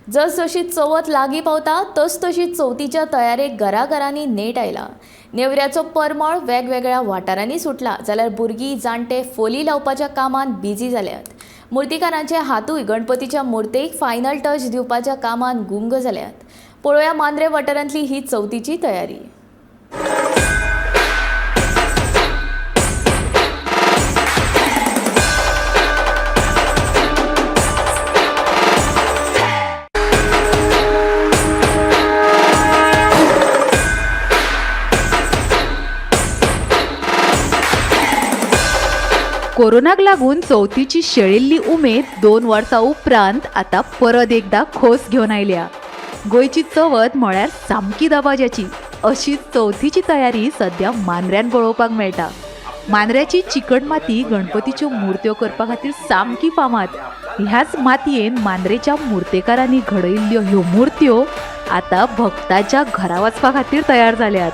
जसजशी चवथ लागीं पावता तस तशी चवथीच्या तयारेक घराघरांनी नेट आयला. नेवऱ्याचो परमळ वेगवेगळ्या वाठारांनी सुटला जाल्यार भुरगीं जाणटे फोली लावपाच्या कामांत बिजी जाल्यात. मुर्तीकारांचे हातूय गणपतीच्या मुर्तेक फायनल टच दिवपाच्या कामांत गुंग जाल्यात. पळोवया मांद्रे वाठारांतली ही चवथीची तयारी. कोरोनाक लागून चवथीची शेळिल्ली उमेद 2 वर्सां उपरांत आतां परत एकदां खोस घेवन आयल्या. गोंयची चवथ म्हळ्यार सामकी दबाज्याची अशी चवथीची तयारी सद्या मांद्र्यान पळोवपाक मेळटा. मांद्र्याची चिकट माती गणपतीच्यो मुर्त्यो करपा खातीर सामकी फामाद. ह्याच मातयेन मांद्रेच्या मुर्तेकारांनी घडयिल्ल्यो ह्यो मुर्त्यो आतां भक्ताच्या घरा वचपा खातीर तयार जाल्यात.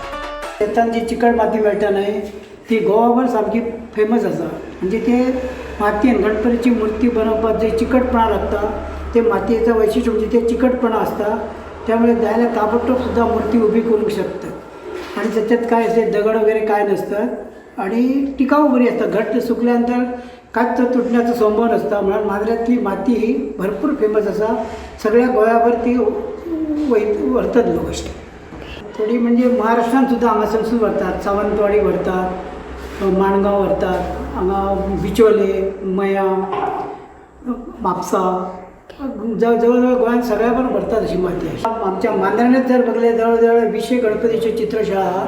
शेतान जी चिकट माती मेळटा न्हय ती गोवाभर सामकी फेमस आसा. म्हणजे ते मातयेन गणपतीची मूर्ती बनोवपाक जे चिकटपणा लागता ते मातयेचं वैशिश्ट म्हणजे ते चिकटपणा आसता, त्यामुळे जायल्यार ताबडतोब सुद्दां मूर्ती उबी करूंक शकतात. आणि त्याच्यात काय असे दगड वगैरे काय नसतात आणि टिकाऊ बरी असतात. घट्ट सुकल्यानंतर कांयच तुटण्याचं संभव नसता. म्हणून मांद्र्यांतली माती ही भरपूर फेमस आसा. सगळ्या गोंयाभर ती व्हरतात लोक अशे. थोडी म्हणजे महाराष्ट्रान सुद्दां हांगासर व्हरतात. सावंतवाडी व्हरतात, माणगांव व्हरतात, हांगा बिचोले, मया, म्हापसा, जवळ जवळ गोंयांत सगळ्या पण व्हरतात अशी माती. आमच्या मांद्र्यानच जर बघले जवळ जवळ 20 गणपतीच्यो चित्रशाळा आहा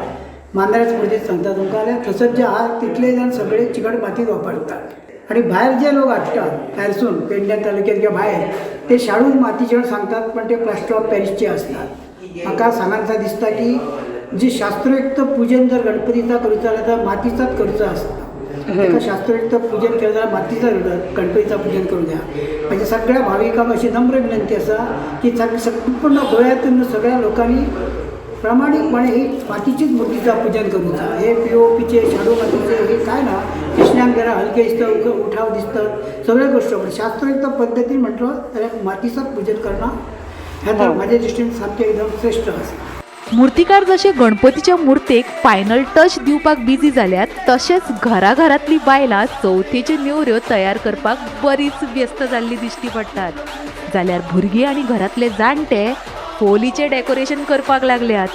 मांद्र्याच पुरतीच सांगता तुमकां. जाल्यार थंयसर जे आहा तितले जाण सगळे चिकट मातीच वापरतात. आणि भायर जे लोक हाडटात भायरसून पेडण्या तालुक्यात किंवा भायर ते शाडू मातीचे म्हणून सांगतात, पण ते प्लास्टर ऑफ पॅरिसचे असतात. म्हाका सांगांचा दिसता की जी शास्त्रोयुक्त पूजन जर गणपतीचा करूचा जाल्यार तर मातीचाच करूचा आसता. ताका शास्त्रोयुक्त पूजन केलं जाल्यार मातीचा गणपतीचा पूजन करूं जाय. म्हणजे सगळ्या भाविकांक अशी नम्र विनंती आसा की संपूर्ण गोंयांतून सगळ्या लोकांनी प्रामाणीकपणे ही मातीचीच मूर्तीचा पूजन करूचा. हे POPचे शाडू मातीचे हे काय ना कृष्णांक जरा हलके दिसतं, उठाव दिसतात सगळ्या गोष्टी, पण शास्त्रोयुक्त पद्धतीन म्हटलं जाल्यार मातीचाच पूजन करणं ह्या तर माझ्या दृष्टीन सामकें एकदम श्रेष्ठ आसा. मुर्तीकार जशे गणपतीच्या मुर्तेक फायनल टच दिवपाक बिजी जाल्यात तशेंच घराघरांतली बायलां चवथीच्यो नेवऱ्यो तयार करपाक बरीच व्यस्त जाल्ली दिश्टी पडटात. जाल्यार भुरगीं आनी घरांतले जाणटे फोलीचें डेकोरेशन करपाक लागल्यात,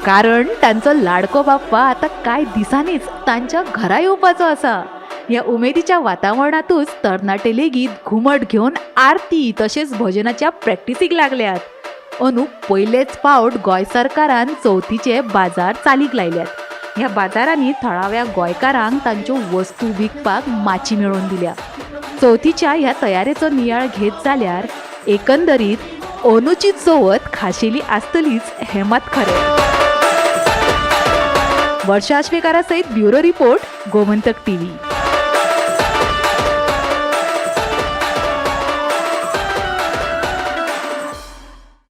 कारण तांचो लाडको बाप्पा आतां कांय दिसांनीच तांच्या घरा येवपाचो आसा. ह्या उमेदीच्या वातावरणांतूच तरणाटे लेगीत घुमट घेवन आरती तशेंच भजनाच्या प्रॅक्टिसीक लागल्यात. अंदू पयलेच फावट गोंय सरकारान चवथीचे बाजार चालीक लायल्यात. ह्या बाजारांनी थळाव्या गोंयकारांक तांच्यो वस्तू विकपाक माची मेळोवन दिल्या. चवथीच्या ह्या तयारेचो नियाळ घेत जाल्यार एकंदरीत अंदूची चवथ खाशेली आसतलीच हें मात खरें. वर्षा आश्वेकारा सयत ब्युरो रिपोर्ट, गोमंतक टीव्ही.